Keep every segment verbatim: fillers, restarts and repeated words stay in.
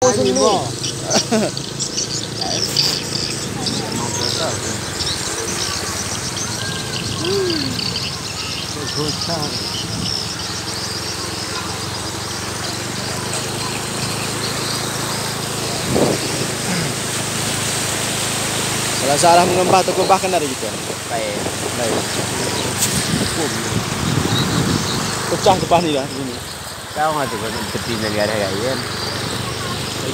Sini. Salah sarah meungeumbah teukeubah kan dari kita. Baik. Baik. Pecah teupah ni lah, sini. Tahu nggak tuh, kan, tepi negara lain?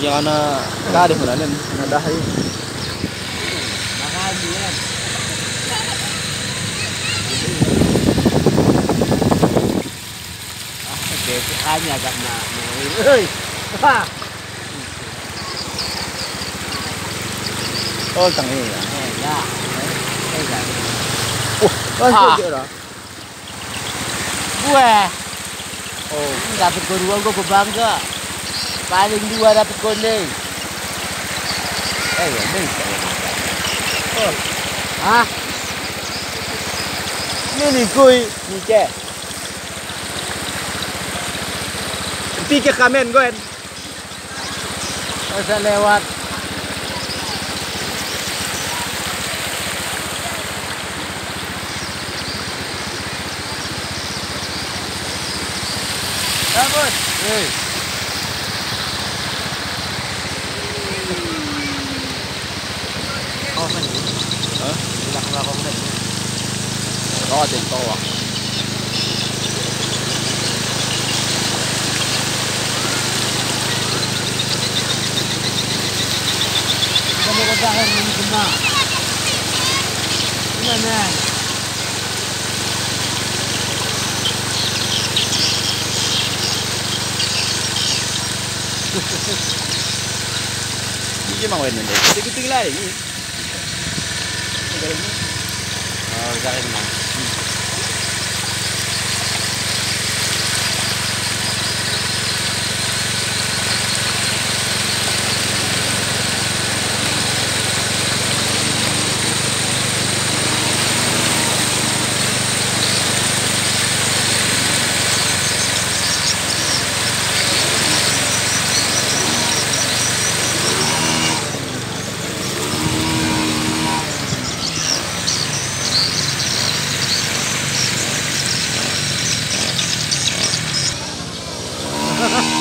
Yang anak gadis mana nih? Anak dah, eh. Makasih, kan. Ah, oke, hanya agak nak, nak, oi. Ha. Oh, tang ni ya. Eh, ya. Eh, eh, ya. Wah, lanjut Ah. je dah. Buah. Oh. Dapet kedua gua bangga. Paling dua dapet kuning. Eh, ya, ni saya makan. Oh. Hah? Ni, ni, kui. Ni, cek. Nanti ke kamen, Gwen. Masa lewat. Bagus. Hei. Hah? Kau ada yang tahu, ah? Ni je mau ni. Kita, kita lari ni.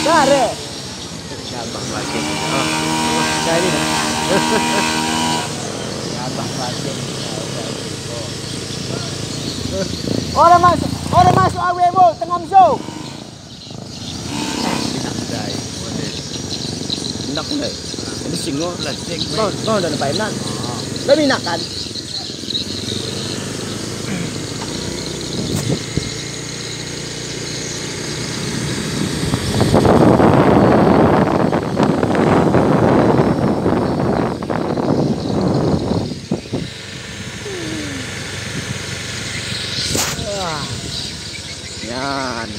Dah, Rek. Abah makin. Ah, dah ni dah. Abah makin. Orang masuk, orang masuk awet, Bos, tengah masuk. Nak pun dah. Ini singoh lah. Mau, mau dah nampak enak. Dah minat kan? Nyan.